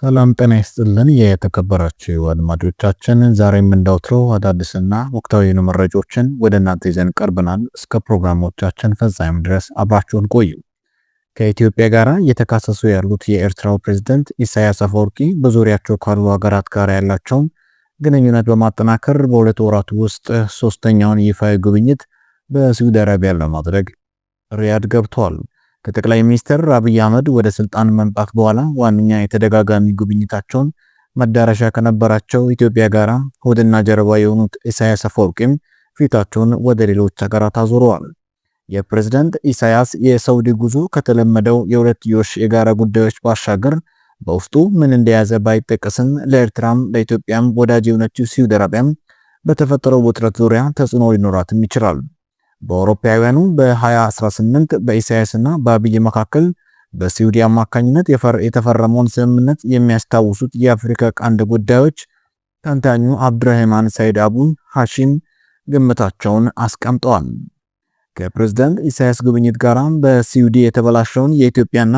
ሰላም ጤና ይስጥልን የተከበራችሁ አድማጮቻችን፣ ዛሬም እንዳውትሮ አዳዲስና ወቅታዊ የሆኑ መረጃዎችን ወደ እናንተ ይዘን ቀርበናል። እስከ ፕሮግራሞቻችን ፍጻሜ ድረስ አብራችሁን ቆዩ። ከኢትዮጵያ ጋር እየተካሰሱ ያሉት የኤርትራው ፕሬዝደንት ኢሳያስ አፈወርቂ በዙሪያቸው ካሉ ሀገራት ጋር ያላቸውን ግንኙነት በማጠናከር በ2 ወራት ውስጥ ሶስተኛውን ይፋዊ ጉብኝት በሳዑዲ አረቢያ ለማድረግ ሪያድ ገብተዋል። ከጠቅላይ ሚኒስትር አብይ አህመድ ወደ ስልጣን መምጣት በኋላ ዋነኛ የተደጋጋሚ ጉብኝታቸውን መዳረሻ ከነበራቸው ኢትዮጵያ ጋር ሆድና ጀርባ የሆኑት ኢሳያስ አፈወርቂም ፊታቸውን ወደ ሌሎች ሀገራት አዙረዋል። የፕሬዝዳንት ኢሳያስ የሳውዲ ጉዞ ከተለመደው የሁለትዮሽ የጋራ ጉዳዮች ባሻገር በውስጡ ምን እንደያዘ ባይጠቀስም ለኤርትራም ለኢትዮጵያም ወዳጅ የሆነችው ሳዑዲ አረቢያም በተፈጠረው ውጥረት ዙሪያ ተጽዕኖ ሊኖራትም ይችላል። በአውሮፓውያኑ በ2018 በኢሳያስና በአብይ መካከል በሳዑዲ አማካኝነት የተፈረመውን ስምምነት የሚያስታውሱት የአፍሪካ ቀንድ ጉዳዮች ተንታኙ አብዱራህማን ሰይድ አቡ ሐሺም ግምታቸውን አስቀምጠዋል። ከፕሬዝዳንት ኢሳያስ ጉብኝት ጋር በሳዑዲ የተበላሸውን የኢትዮጵያና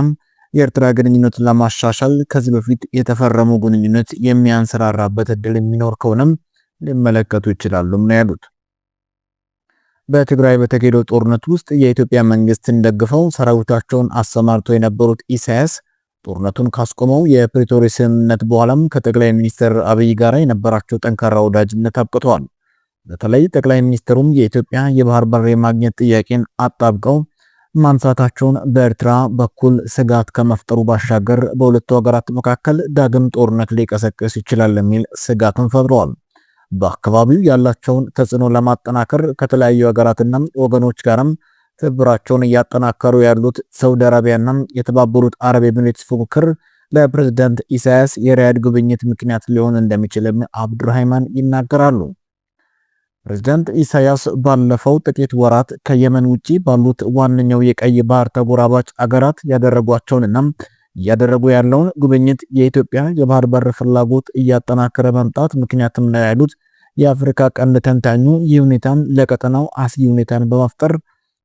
የኤርትራ ግንኙነት ለማሻሻል ከዚህ በፊት የተፈረመው ግንኙነት የሚያንሰራራበት እድል የሚኖር ከሆነም ሊመለከቱ ይችላሉም ነው ያሉት። በትግራይ በተካሄደው ጦርነት ውስጥ የኢትዮጵያ መንግስትን ደግፈው ሰራዊታቸውን አሰማርተው የነበሩት ኢሳያስ ጦርነቱን ካስቆመው የፕሪቶሪያ ስምምነት በኋላም ከጠቅላይ ሚኒስትር አብይ ጋር የነበራቸው ጠንካራ ወዳጅነት አብቅተዋል። በተለይ ጠቅላይ ሚኒስትሩም የኢትዮጵያ የባህር በር የማግኘት ጥያቄን አጣብቀው ማንሳታቸውን በኤርትራ በኩል ስጋት ከመፍጠሩ ባሻገር በሁለቱ ሀገራት መካከል ዳግም ጦርነት ሊቀሰቅስ ይችላል የሚል ስጋትን ፈጥረዋል። በአካባቢው ያላቸውን ተጽዕኖ ለማጠናከር ከተለያዩ ሀገራትና ወገኖች ጋርም ትብብራቸውን እያጠናከሩ ያሉት ሳውዲ አረቢያና የተባበሩት አረብ ኤሚሬትስ ፉክክር ለፕሬዝዳንት ኢሳያስ የሪያድ ጉብኝት ምክንያት ሊሆን እንደሚችልም አብዱራህማን ይናገራሉ። ፕሬዝዳንት ኢሳያስ ባለፈው ጥቂት ወራት ከየመን ውጪ ባሉት ዋነኛው የቀይ ባህር ተጎራባች አገራት ያደረጓቸውንና እያደረጉ ያለውን ጉብኝት የኢትዮጵያ የባህር በር ፍላጎት እያጠናከረ መምጣት ምክንያትም ነው ያሉት የአፍሪካ ቀንድ ተንታኙ፣ ይህ ሁኔታም ለቀጠናው አስጊ ሁኔታን በመፍጠር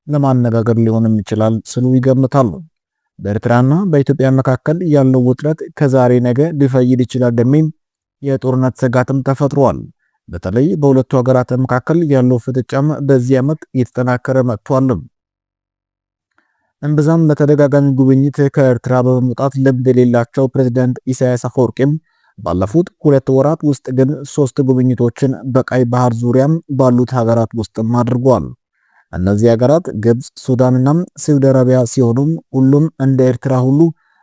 ለማነጋገር ሊሆንም ይችላል ሲሉ ይገምታሉ። በኤርትራና በኢትዮጵያ መካከል ያለው ውጥረት ከዛሬ ነገ ሊፈይድ ይችላል የሚል የጦርነት ስጋትም ተፈጥሯል። በተለይ በሁለቱ ሀገራት መካከል ያለው ፍጥጫም በዚህ ዓመት እየተጠናከረ መጥቷል። እምብዛም ለተደጋጋሚ ጉብኝት ከኤርትራ በመውጣት ልምድ የሌላቸው ፕሬዝዳንት ኢሳያስ አፈወርቂም ባለፉት 2 ወራት ውስጥ ግን ሶስት ጉብኝቶችን በቀይ ባህር ዙሪያም ባሉት ሀገራት ውስጥም አድርጓል። እነዚህ ሀገራት ግብፅ፣ ሱዳንና ሳዑዲ አረቢያ ሲሆኑም ሁሉም እንደ ኤርትራ ሁሉ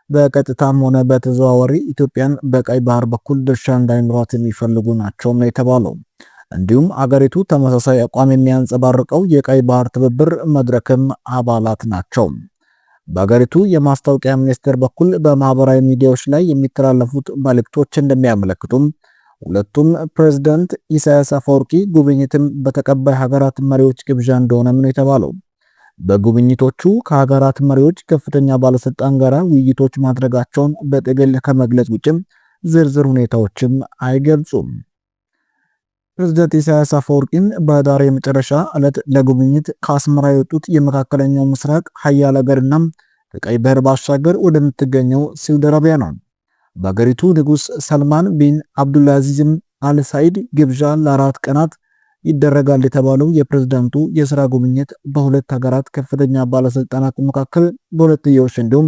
በቀጥታም ሆነ በተዘዋዋሪ ኢትዮጵያን በቀይ ባህር በኩል ድርሻ እንዳይኖራት የሚፈልጉ ናቸው ነው የተባለው። እንዲሁም አገሪቱ ተመሳሳይ አቋም የሚያንጸባርቀው የቀይ ባህር ትብብር መድረክም አባላት ናቸው። በአገሪቱ የማስታወቂያ ሚኒስቴር በኩል በማህበራዊ ሚዲያዎች ላይ የሚተላለፉት መልእክቶች እንደሚያመለክቱም ሁለቱም ፕሬዝዳንት ኢሳያስ አፈወርቂ ጉብኝትም በተቀባይ ሀገራት መሪዎች ግብዣ እንደሆነም ነው የተባለው። በጉብኝቶቹ ከሀገራት መሪዎች ከፍተኛ ባለስልጣን ጋር ውይይቶች ማድረጋቸውን በጥቅል ከመግለጽ ውጭም ዝርዝር ሁኔታዎችም አይገልጹም። ፕሬዝዳንት ኢሳያስ አፈወርቂን በህዳር የመጨረሻ ዕለት ለጉብኝት ከአስመራ የወጡት የመካከለኛው ምስራቅ ሀያል ሀገርና ከቀይ ባህር ባሻገር ወደምትገኘው ሳዑዲ አረቢያ ነው። በአገሪቱ ንጉሥ ሰልማን ቢን አብዱልአዚዝም አል ሳኢድ ግብዣ ለ4 ቀናት ይደረጋል የተባለው የፕሬዝዳንቱ የስራ ጉብኝት በሁለት ሀገራት ከፍተኛ ባለስልጣናት መካከል በሁለትዮሽ እንዲሁም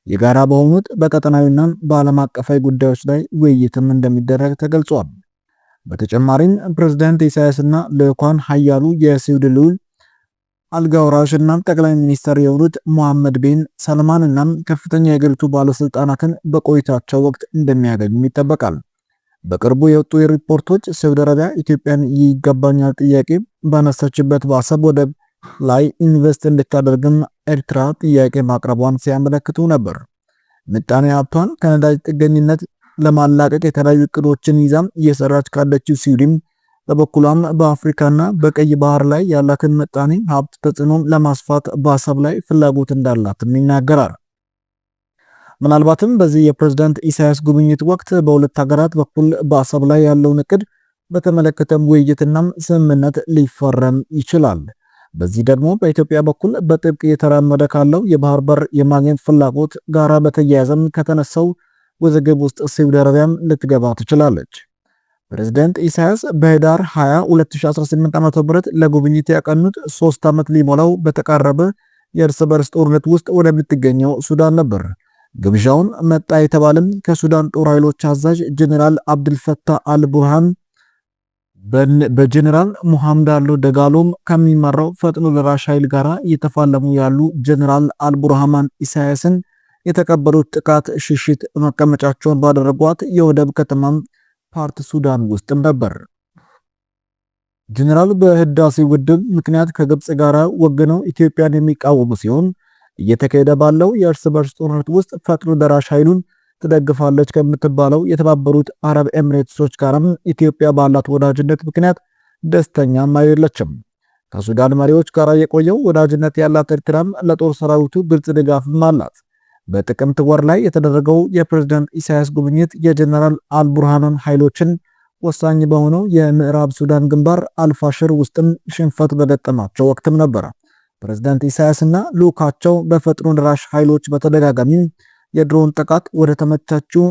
የጋራ በሆኑት በቀጠናዊና በዓለም አቀፋዊ ጉዳዮች ላይ ውይይትም እንደሚደረግ ተገልጿል። በተጨማሪም ፕሬዝዳንት ኢሳያስና ልዑካን ሀያሉ የሳዑዲ ልዑል አልጋ ወራሽ እና ጠቅላይ ሚኒስትር የሆኑት ሙሐመድ ቢን ሰልማን እና ከፍተኛ የአገሪቱ ባለስልጣናትን በቆይታቸው ወቅት እንደሚያገኙም ይጠበቃል። በቅርቡ የወጡ ሪፖርቶች ሳዑዲ አረቢያ ኢትዮጵያን ይገባኛል ጥያቄ ባነሳችበት በአሰብ ወደብ ላይ ኢንቨስት እንድታደርግም ኤርትራ ጥያቄ ማቅረቧን ሲያመለክቱ ነበር። ምጣኔ ሀብቷን ከነዳጅ ጥገኝነት ለማላቀቅ የተለያዩ እቅዶችን ይዛም እየሰራች ካለችው ሳዑዲም በበኩሏም በአፍሪካና በቀይ ባህር ላይ ያላትን ምጣኔ ሀብት ተጽዕኖም ለማስፋት በአሰብ ላይ ፍላጎት እንዳላትም ይናገራል። ምናልባትም በዚህ የፕሬዝዳንት ኢሳያስ ጉብኝት ወቅት በሁለት ሀገራት በኩል በአሰብ ላይ ያለውን እቅድ በተመለከተም ውይይትና ስምምነት ሊፈረም ይችላል። በዚህ ደግሞ በኢትዮጵያ በኩል በጥብቅ እየተራመደ ካለው የባህር በር የማግኘት ፍላጎት ጋራ በተያያዘም ከተነሳው ውዝግብ ውስጥ ሳዑዲ አረቢያም ልትገባ ትችላለች። ፕሬዝደንት ኢሳያስ በህዳር 20 2018 ዓ.ም ለጉብኝት ያቀኑት 3 ዓመት ሊሞላው በተቃረበ የእርስ በርስ ጦርነት ውስጥ ወደምትገኘው ሱዳን ነበር። ግብዣውን መጣ የተባለም ከሱዳን ጦር ኃይሎች አዛዥ ጀኔራል አብድልፈታህ አልቡርሃን በጀኔራል ሙሐምዳሎ ደጋሎም ከሚመራው ፈጥኖ ደራሽ ኃይል ጋር እየተፋለሙ ያሉ ጀኔራል አልቡርሃማን ኢሳያስን የተቀበሉት ጥቃት ሽሽት መቀመጫቸውን ባደረጓት የወደብ ከተማም ፖርት ሱዳን ውስጥም ነበር። ጀኔራሉ በህዳሴ ግድብ ምክንያት ከግብፅ ጋር ወግነው ኢትዮጵያን የሚቃወሙ ሲሆን እየተካሄደ ባለው የእርስ በርስ ጦርነት ውስጥ ፈጥኖ ደራሽ ኃይሉን ትደግፋለች ከምትባለው የተባበሩት አረብ ኤምሬትሶች ጋርም ኢትዮጵያ ባላት ወዳጅነት ምክንያት ደስተኛም አይደለችም። ከሱዳን መሪዎች ጋር የቆየው ወዳጅነት ያላት ኤርትራም ለጦር ሰራዊቱ ግልጽ ድጋፍም አላት። በጥቅምት ወር ላይ የተደረገው የፕሬዝዳንት ኢሳያስ ጉብኝት የጀነራል አልቡርሃንን ኃይሎችን ወሳኝ በሆነው የምዕራብ ሱዳን ግንባር አልፋሽር ውስጥም ሽንፈት በገጠማቸው ወቅትም ነበረ። ፕሬዝዳንት ኢሳያስና ልዑካቸው በፈጥኖ ደራሽ ኃይሎች በተደጋጋሚ የድሮን ጥቃት ወደ ተመቻችው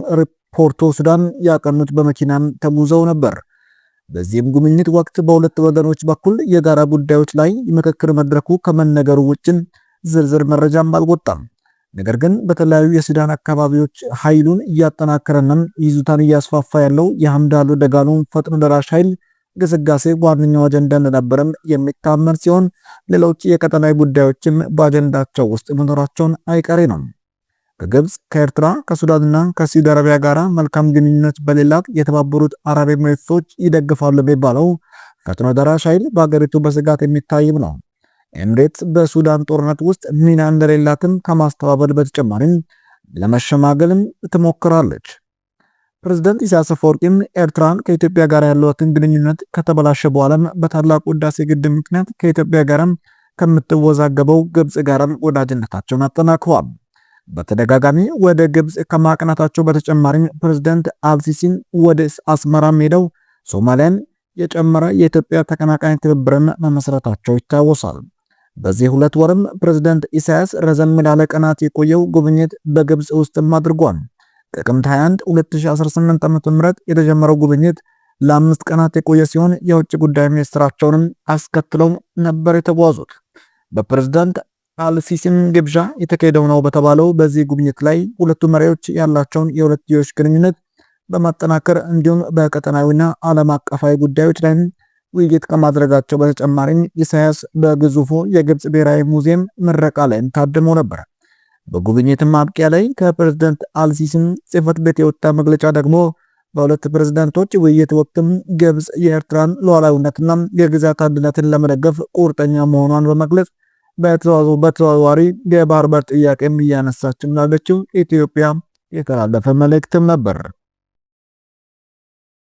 ፖርቶ ሱዳን ያቀኑት በመኪናም ተጉዘው ነበር። በዚህም ጉብኝት ወቅት በሁለት ወገኖች በኩል የጋራ ጉዳዮች ላይ የምክክር መድረኩ ከመነገሩ ውጭም ዝርዝር መረጃም አልወጣም። ነገር ግን በተለያዩ የሱዳን አካባቢዎች ኃይሉን እያጠናከረና ይዞታን እያስፋፋ ያለው የሐምዳሉ ደጋሎ ፈጥኖ ደራሽ ኃይል ግስጋሴ ዋነኛው አጀንዳ እንደነበረም የሚታመን ሲሆን ሌሎች የቀጠናዊ ጉዳዮችም በአጀንዳቸው ውስጥ መኖራቸውን አይቀሬ ነው። ከግብፅ፣ ከኤርትራ፣ ከሱዳንና ከሳዑዲ አረቢያ ጋር መልካም ግንኙነት በሌላት የተባበሩት አረብ ኤሚሬቶች ይደግፋሉ የሚባለው ፈጥኖ ደራሽ ኃይል በአገሪቱ በስጋት የሚታይም ነው። ኤምሬትስ በሱዳን ጦርነት ውስጥ ሚና እንደሌላትም ከማስተባበል በተጨማሪም ለመሸማገልም ትሞክራለች። ፕሬዝደንት ኢሳያስ አፈወርቂም ኤርትራን ከኢትዮጵያ ጋር ያለትን ግንኙነት ከተበላሸ በኋላም በታላቁ ህዳሴ ግድብ ምክንያት ከኢትዮጵያ ጋርም ከምትወዛገበው ግብፅ ጋርም ወዳጅነታቸውን አጠናክረዋል። በተደጋጋሚ ወደ ግብፅ ከማቅናታቸው በተጨማሪም ፕሬዝደንት አልሲሲን ወደ አስመራም ሄደው ሶማሊያን የጨመረ የኢትዮጵያ ተቀናቃኝ ትብብርን መመስረታቸው ይታወሳል። በዚህ 2 ወርም ፕሬዝደንት ኢሳያስ ረዘም ላለ ቀናት የቆየው ጉብኝት በግብፅ ውስጥም አድርጓል። ጥቅምት 21 2018 ዓ.ም የተጀመረው ጉብኝት ለ5 ቀናት የቆየ ሲሆን የውጭ ጉዳይ ሚኒስትራቸውንም አስከትለው ነበር የተጓዙት። በፕሬዝዳንት አልሲሲም ግብዣ የተካሄደው ነው በተባለው በዚህ ጉብኝት ላይ ሁለቱ መሪዎች ያላቸውን የሁለትዮሽ ግንኙነት በማጠናከር እንዲሁም በቀጠናዊና ዓለም አቀፋዊ ጉዳዮች ላይ ውይይት ከማድረጋቸው በተጨማሪም ኢሳያስ በግዙፉ የግብፅ ብሔራዊ ሙዚየም ምረቃ ላይም ታድመው ነበር። በጉብኝት ማብቂያ ላይ ከፕሬዝደንት አልሲሲም ጽሕፈት ቤት የወጣ መግለጫ ደግሞ በሁለት ፕሬዝዳንቶች ውይይት ወቅትም ግብፅ የኤርትራን ሉዓላዊነትና የግዛት አንድነትን ለመደገፍ ቁርጠኛ መሆኗን በመግለጽ በተዘዋዋሪ የባህር በር ጥያቄም እያነሳች ላለችው ኢትዮጵያ የተላለፈ መልእክትም ነበር።